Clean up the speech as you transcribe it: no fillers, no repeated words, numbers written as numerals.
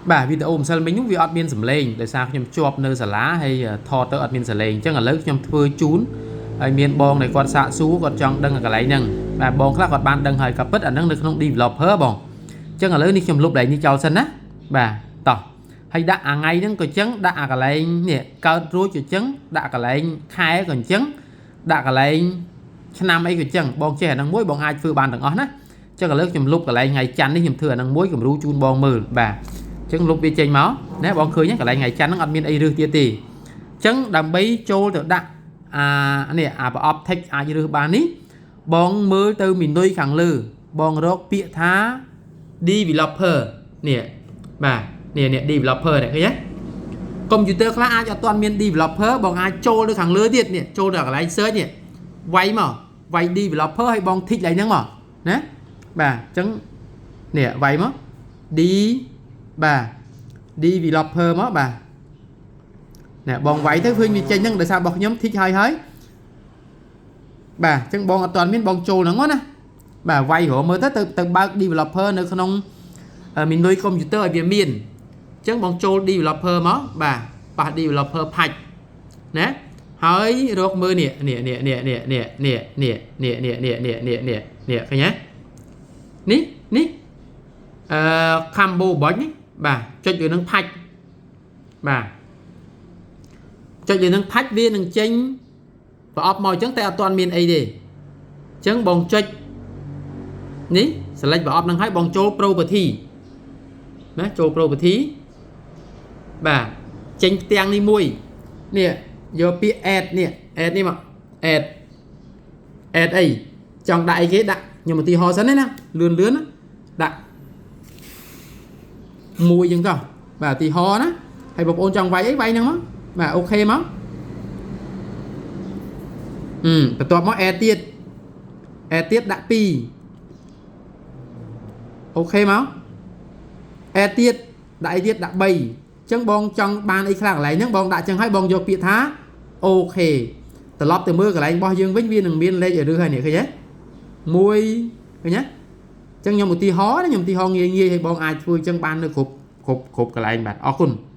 បាទវីដេអូម្សិលមិញនោះវាអត់មានសំឡេងដោយសារខ្ញុំជាប់នៅសាលាហើយថតទៅអត់មានសំឡេងអញ្ចឹងឥឡូវខ្ញុំធ្វើជូនហើយមានបងដែលគាត់សាកសួរគាត់ចង់ដឹងកន្លែងហ្នឹងបាទបងខ្លះគាត់បានដឹងហើយក៏ពិតអាហ្នឹងនៅក្នុង developer បងអញ្ចឹងឥឡូវនេះខ្ញុំលុបកន្លែងនេះចោលសិនណាបាទតោះហើយដាក់អាថ្ងៃហ្នឹងក៏អញ្ចឹងដាក់អាកន្លែងនេះកើតរួចក៏អញ្ចឹងដាក់កន្លែងខែក៏អញ្ចឹងដាក់កន្លែងឆ្នាំអីក៏អញ្ចឹងបងចេះអាហ្នឹងមួយបងអាចធ្វើបានទាំងអស់ណាអញ្ចឹងឥឡូវខ្ញុំលុបកន្លែងថ្ងៃច័ន្ទនេះខ្ញុំធ្វើអាហ្នឹងមួយគំរូជូនបងមើលបាទអញ្ចឹងលុបវាចេញមកណាបងឃើញកន្លែងថ្ងៃច័ន្ទហ្នឹងអត់មានអីរើសទៀតទេអញ្ចឹងដើម្បីចូលទៅដាក់អានេះអាប្រអប់ text អាចរើសបាននេះបងមើលទៅ menu ខាងលើបងរកពាក្យថា developer នេះបាទនេះនេះ developer នេះឃើញទេកុំព្យូទ័រខ្លះអាចអត់ទាន់មាន developer បងអាចចូលទៅខាងលើទៀតនេះចូលទៅកន្លែង search នេះវាយមកវាយ developer ឲ្យបង tick កន្លែងហ្នឹងមកណាបាទអញ្ចឹងនេះវាយមក D បាទ developer មកបាទនេះបងវាយទៅឃើញវាចេញហ្នឹងដោយសាររបស់ខ្ញុំ tick ហើយហើយបាទអញ្ចឹងបងអត់ទាន់មានបងចូលហ្នឹងមកណាបាទវាយរកមើលទៅទៅទៅបើក developer នៅក្នុង menu computer ឲ្យវាមានអញ្ចឹងបងចូល developer មកបាទប៉ះ developer ផាច់ណាហើយរកមើលនេះនេះនេះនេះនេះនេះនេះនេះនេះនេះនេះនេះនេះនេះនេះឃើញទេនេះនេះអឺ combo box នេះបាទចុចលើនឹងផាច់បាទចុចលើនឹងផាច់វានឹងចេញប្រអប់មកអញ្ចឹងតែអត់ទាន់មានអីទេអញ្ចឹងបងចុចនេះ select ប្រអប់នឹងហើយបងចូល property ណាចូល property បាទចេញផ្ទាំងនេះមួយនេះយកពាក្យ add នេះ add នេះមក add add អីចង់ដាក់អីគេដាក់ខ្ញុំឧទាហរណ៍សិនណាលឿនលឿនណាដាក់មួយចឹងចុះបាទឧទាហរណ៍ណាហើយបងប្អូនចង់វាយអីវាយហ្នឹងមកបាទ OK មកអឺបន្ទាប់មក add ទៀត add ទៀតដាក់2 OK មក add ទៀតដាក់អីទៀតដាក់3អញ្ចឹងបងចង់បានអីខ្លះកន្លែងហ្នឹងបងដាក់ចឹងហើយបងយកពាក្យថា OK ត្រឡប់ទៅមើលកន្លែងរបស់យើងវិញវានឹងមានលេខឲ្យរើសហើយនេះឃើញទេមួយឃើញទេអញ្ចឹងខ្ញុំឧទាហរណ៍ណាខ្ញុំឧទាហរណ៍ងាយងាយឲ្យបងអាចធ្វើអញ្ចឹងបាននៅគ្រប់គ្រប់គ្រប់កន្លែងបាទអរគុណ។